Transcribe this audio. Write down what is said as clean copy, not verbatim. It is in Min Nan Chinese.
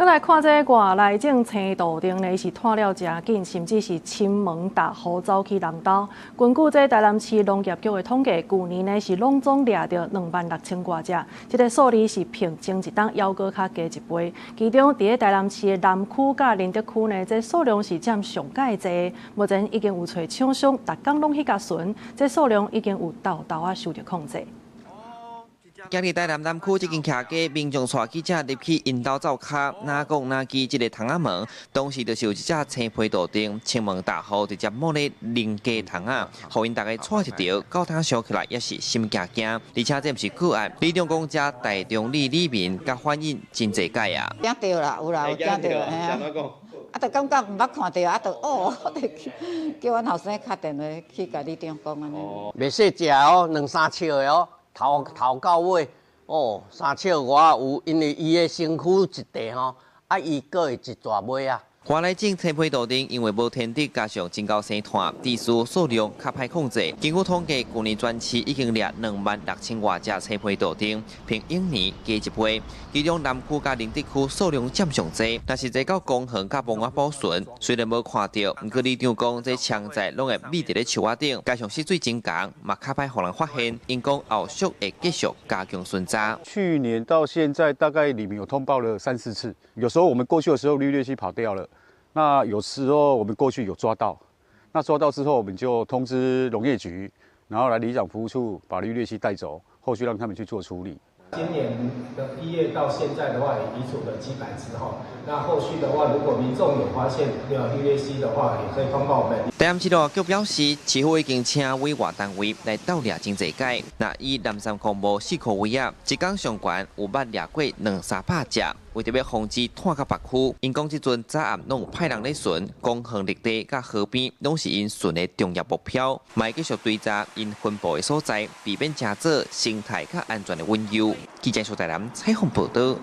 閣來看這個外來種青杜定呢，是湠了誠緊，甚至是侵門踏戶走去人兜。根據這台南市農業局的統計，舊年呢是攏總掠著26,000外隻，這個數字是比前一冬猶閣較低一倍。其中佇咧台南市的南區佮仁德區呢，這數量是佔上蓋濟。目前已經有揣廠商，逐工攏去共巡，這數量已經有沓沓仔受著控制。今日台南南區這間徛家，民眾帶記者入去𪜶兜灶跤，哪講哪記這個窗仔門，當時就是有一隻青皮杜定，侵門踏戶直接摸咧鄰家窗仔，予𪜶逐家掣一著，到今想起來也是心驚驚。而且這毋是個案，里長講遮大中里里民佮反映真濟擺啊。驚著啦，有啦，有驚著，嘿啊。啊，就感覺毋捌看著，啊，就哦，就叫阮後生敲電話去共里長講按呢。袂細隻哦，兩三尺的哦。頭頭到尾，哦，三尺外有，因為伊的身軀一塊吼，啊，伊閣會一逝尾啊。外來種青皮杜定因為無天敵，加上真𠢕生湠，致使數量較歹控制。根據統計，舊年全市已經掠26,000外隻青皮杜定，比往年加一倍。其中南區佮仁德區數量佔上濟，但是這到公園佮墓仔埔巡，雖然無看著，毋過里長講這槍仔攏會覕佇咧樹仔頂，加上穡水真仝，嘛較歹予人發現。𪜶講後續會繼續加強巡查。去年到現在，大概里民有通報了三四次，有時候我們過去的時候，綠鬣蜥跑掉了。那有時候我們過去有抓到，那抓到之後，我們就通知農業局，然後來里長服務處把綠鬣蜥帶走，後續讓他們去做處理。今年的1月到現在的話，也移除了幾百隻哈。那後續的話，如果民眾有發現有綠鬣蜥的話，也可以通報我們。台南市農業局表示，市府已經請委外單位來鬥掠真濟擺。那以南山公墓四箍圍仔，一工上懸有捌掠過兩三百隻。為著欲防止湠到別區，𪜶講這陣早暗攏有派人咧巡，公園綠地佮河邊攏是𪜶巡的重要目標，嘛會繼續追查𪜶分布的所在，避免成做生態較安全的隱憂。記者蘇台南採訪報導。